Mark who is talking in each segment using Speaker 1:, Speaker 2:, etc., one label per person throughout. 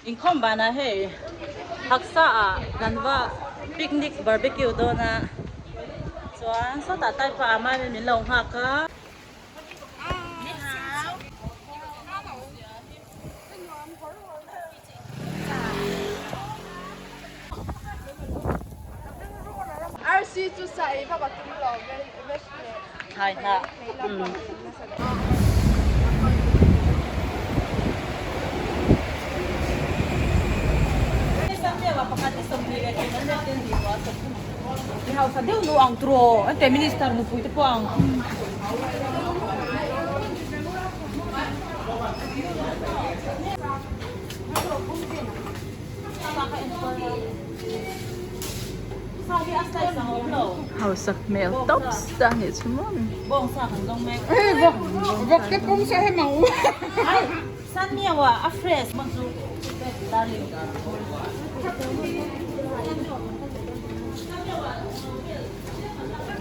Speaker 1: Inkhawm banah hei Haksa ah kan va picnic barbecue dawn a chuan sawtah type ah amah in min lo nghak a. Thlai hnah.
Speaker 2: Mi hausa deuh nu ang turaw an te minister nupui te pawh ang.
Speaker 3: Hausak hmel tawp ta nih chu maw.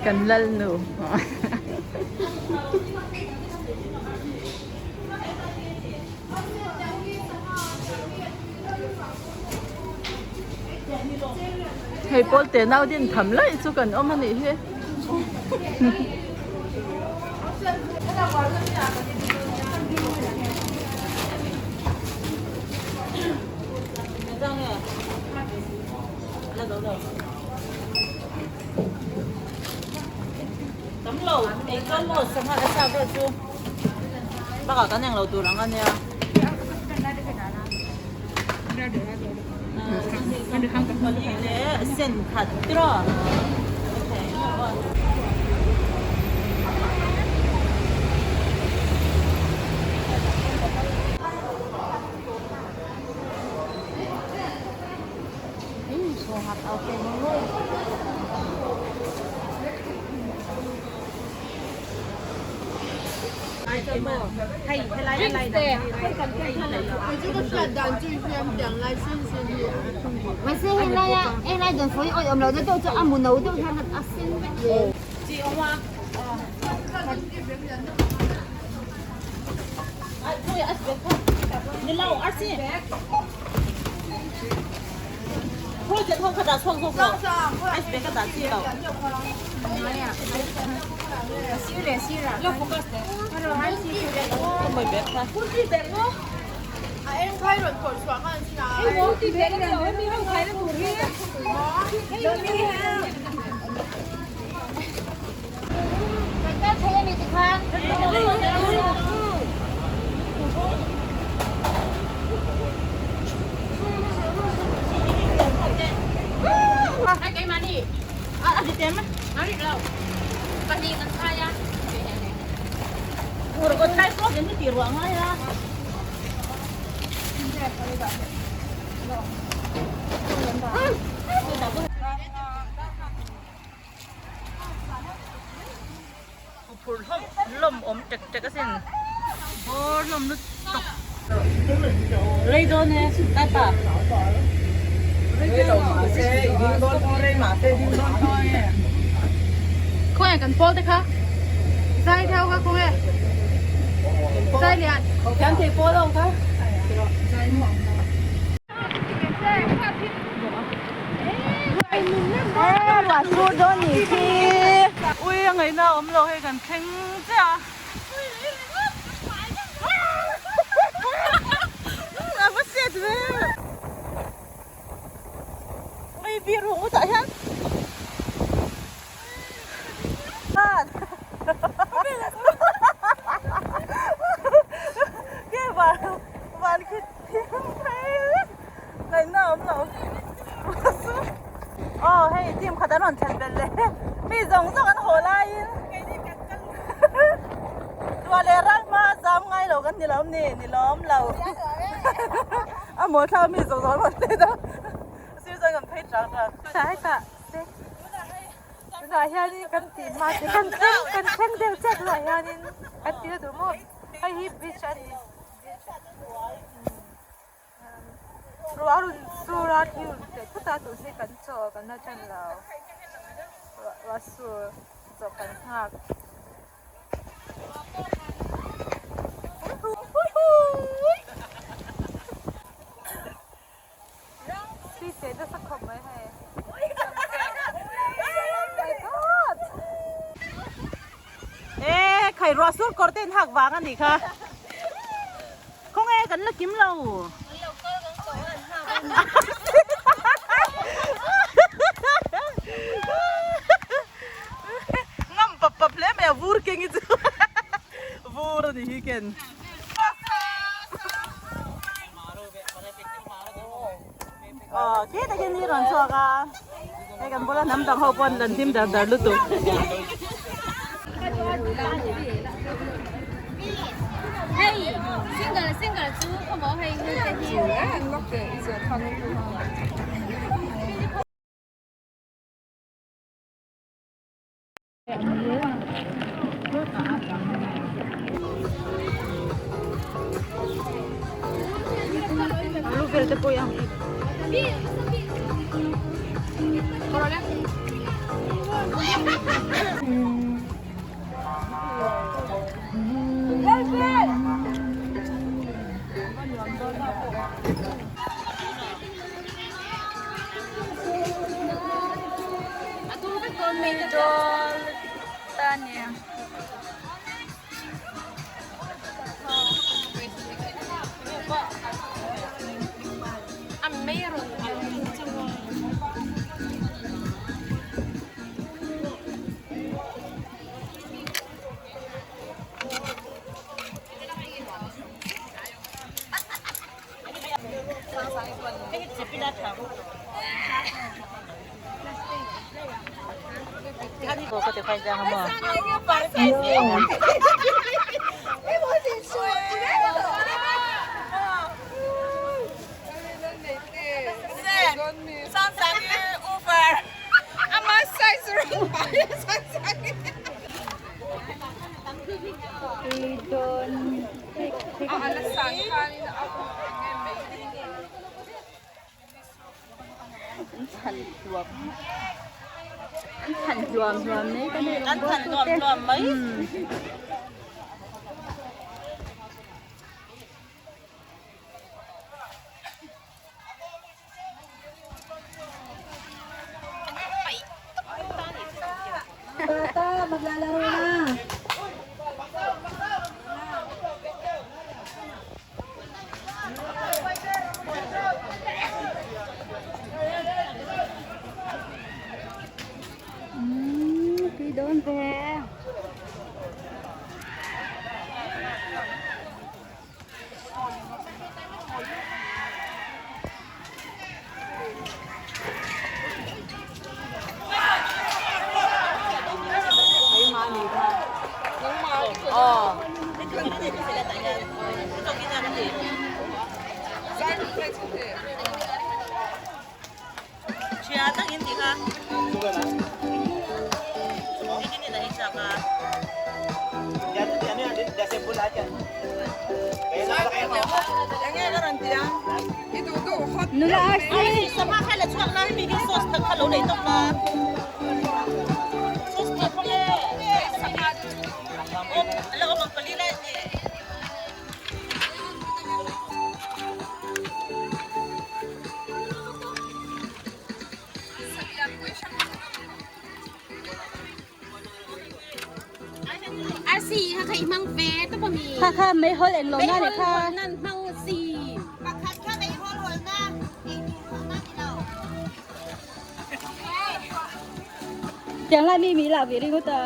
Speaker 3: Kan lalnu. Hei pawl te nau din tham laih chu kan awm a nih hi.
Speaker 1: Tam lo eng chuan maw sangha a sa vel chu bakah kan englo tur ang a nia. Pali leh sen khat tiraw. Phur hlawm hlawm awm tek tek asin bawr hlawm lutuk rei dawn e tai pa
Speaker 2: Khawnge kan pawl te kha zai theu kha khawnge zai lian
Speaker 1: thiam thei pawl ho kha. Ui a ngaihna a awm lo hei kan thleng chiah a. A va set ve. Ui bir hung utah hian. Ke van van khi Ngaihna awm lo. Aw hei team khat an rawn thlen belh leh mi zawng zawng an haw laiin Tua leh ral hma zam ngai lo kan ni lawm ni ni lawm lo. A maw thlau mi zawng zawng an rawn let a sir chuan kan phei tang tang.
Speaker 2: Hetah tunah hianin kan tih hma te kan thleng kan thleng deuh chiah tunah hianin kan ti na duh maw hei hi bridge a ni. Ruah a rawn sur a thil rawn teh thut a tun hi kan chaw kan la ṭan lo ruah sur chaw kan nghak. che nasa khawp mai hei. My God!
Speaker 1: E khai ruah sur kawr te in hak vang a nih kha. Khawnge kan la kim lo. Ngam pap pap hle mai a vur keng hi chu vur a nih hi ken. Aw khi takin ni rawn chhuak a hei kan bula hnam dang ho pawh an rawn hlim dar dar lutuk. An than hluam hluam mai.
Speaker 2: Bata, maglalaro na. Tui dawn ve. Nula arsi. Kha kha meihawl en lo na le kha. Tiang lai mi mi la ve ringawt a.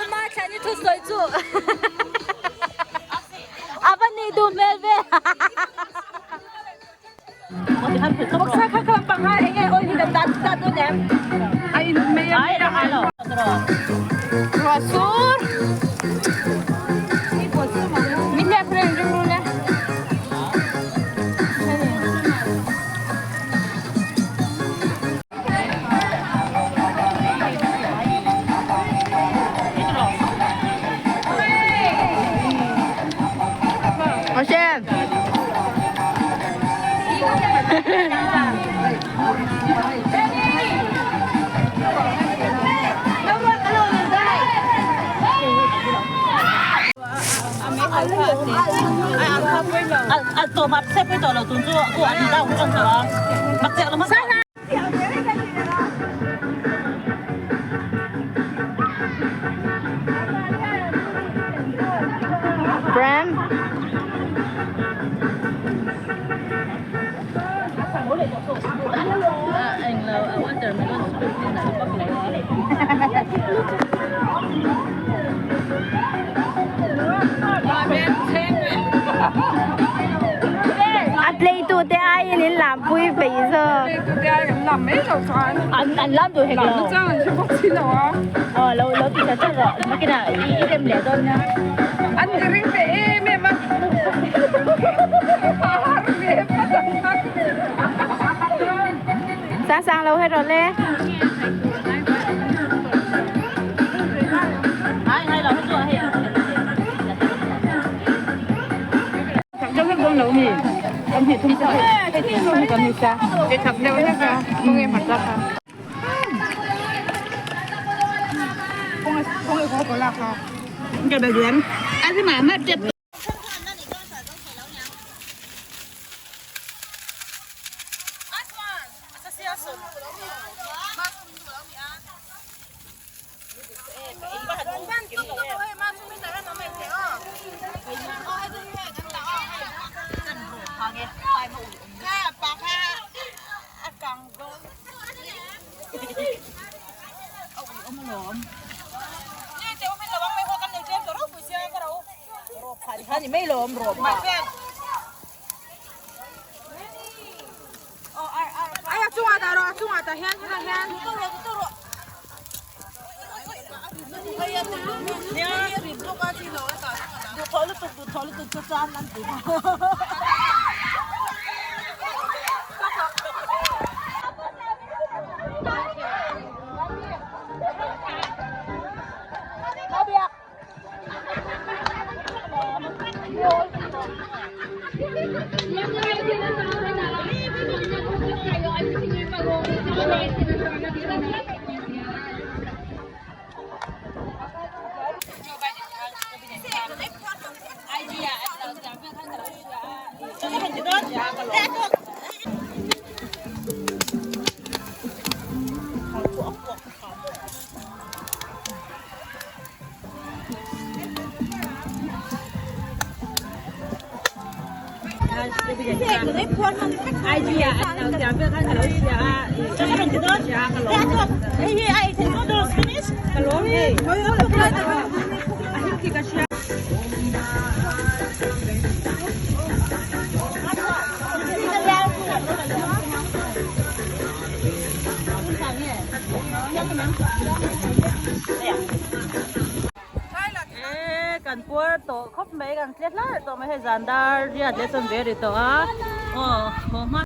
Speaker 2: Uma thlan i thu sawi chu a va nih duh hmel ve. Vawksa kha kha panga enge oil hi kan dat dat dawn em?
Speaker 3: A in mei a
Speaker 2: Ruah sur. Min hliah friend ring ru le.
Speaker 3: Ocean. Prem. A play tu te aiin in lam pui peih zawk.
Speaker 4: An an lam duh hek lo. Aw lo lo ti chat chat rawh nakinah i rem leh dawn nia.
Speaker 5: An ti ring ve em em a. Har ve phawt ang.
Speaker 3: Sang sang lo he rawh le.
Speaker 1: E kan puar tawh khawp mai kan tle hlar tawh mai hei zan dar riat leh chuan ve ri tawh a aw haw hma.